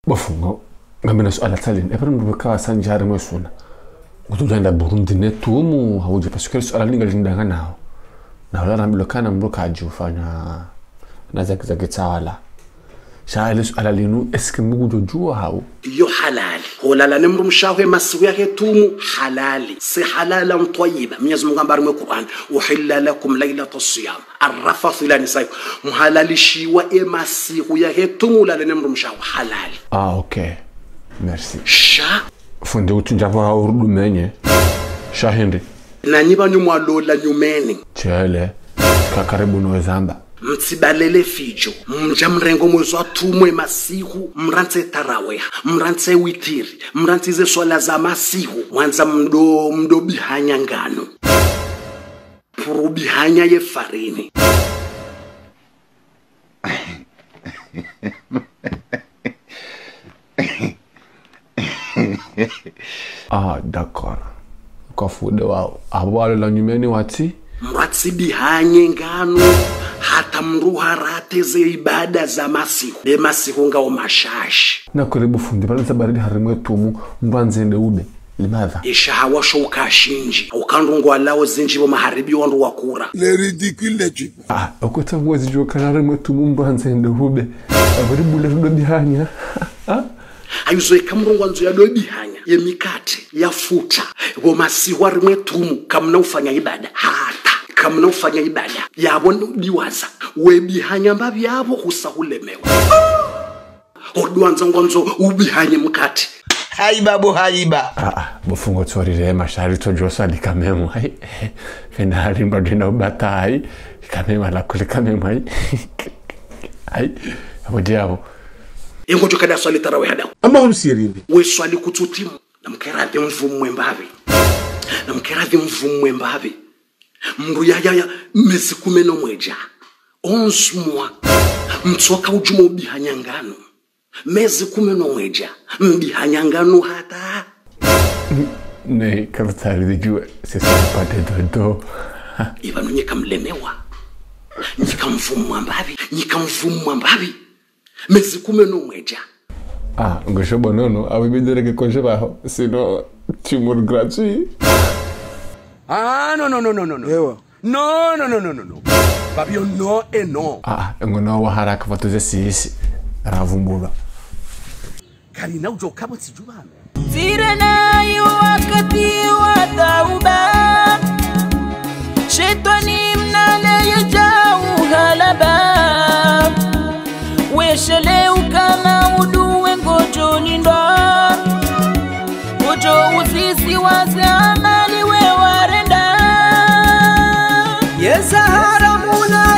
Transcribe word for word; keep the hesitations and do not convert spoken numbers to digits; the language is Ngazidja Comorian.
Bo fundi, ngamina suala tsalini. Epvanu mndru pvwaka wasandjari mwe suna. Ngudjo hwenda Burundi ne tumu, hawudje, parce que suala linga lindanga nawo. Na wala nambilwa kana mndru kadji ufanya na zaki zaki tsawala. Sha le suala linu, est-ce que mndru ngudjo djuwa hawu? Yo halali. Hulala ne mdrumshe waho ye masihu yahe tumu, halali. C'est حلالا طيبا. Mwenyezi Mungu hamba harimwa ye Qur'an, أحل لكم ليلة الصيام الرفث إلى نسائكم. Mhalalishiwa ye masihu yahe tumu hulala ne mdrumshe waho, halali. Ah, ok. Merci. Sha. Fundi utsundja pvo hawu urudi menye. Sha hindri. Na nyi pvanu mwalola nyumeni. Shele. Ka karibu no zamba. Mtsibalele fidjo. Mdja mrenge mwezi wa tumu ye masihu, mrantsi taraweha, mrantsi witiri, mrantsi ze swala za masihu, mwandza mdo, mdo bihanya nganu. Pvuru bihanya ye farini. Ah, d'accord. Kwa fundi wawo. Apvo walola nyumeni watsi? Mwatsi bihanye nganu, hata mdru harate ze ibada za masihu. Ye masihu ngawo mashashi. Na kweli bo fundi, pvala za baridi harimwa ye tumu, mdru handzo yende ube. Limadha? Isha hawa sho uka shindji. Uka ndrongoo lawo zindji pvo maharibi wandru wakura. Le ridicule de type. Ah, uko tsangu wazidjuwa kana harimwa ye tumu mdru handzo yende ube. Apvo ribule rudo bihanya. Ah? Hayizo eka mdru ngwandzo yado bihanya, ye mikate, ya futa, pvo masihu harimwa ye tumu, kamna ufanya ibada. Hata, kamna ufanya ibada. Yapvo ndiwaza, we bihanya mbapvi yapvo husa hulemewa. Hodi wandza ngwandzo ubihanye mkate. Haiba bo haiba. Ah, ah, bo fundi ngotsorirema, sha ritso djo swali quand même. Ayi, fenda halimba djenda ubata, ayi. Quand même, ala kuli quand même, ayi. Ayi, apvo ndiyapvo. Ye ngodjo kada swali taraweha daho. Ama humsirindi. We swali kutsutimu. Na mkeradhi mvumwe mbapvi. Na mkeradhi mvumwe mbapvi. Mdru ya, ya, ya, mezi kume no mwedja. Onze mois. Mtsoka udjuma ubihanya nganu. Mezi kume no mwedja. Mbihanya nganu hata. Ne, kapvatsi ridjuwa, c'est ça, pas de dodo. Ipvanu nyi kamlemewa. Nyi kamvumwa mbapvi. Nyi kamvumwa mbapvi. Mezi kume no mwedja. Ah, ngosho bo nono, apvo ibidi reke konje pvaho, sinon, tu mourras gratuit. Ah, non, non, non, non, non, non. Ewa. Non, non, non, non, non, non. Fabio, non et non. Ah, ah, ngono wa haraka pvatuze sisi. Ravumbulwa. Kalina udjo kabo tsidjubame. Tsirena yo wakati wa tauba. Shetwani mnale yedja uhalaba. Weshele ukana uduwe ngodjo lindwa. Ngodjo uzisiwa ze amali we warenda. Yeza haramuna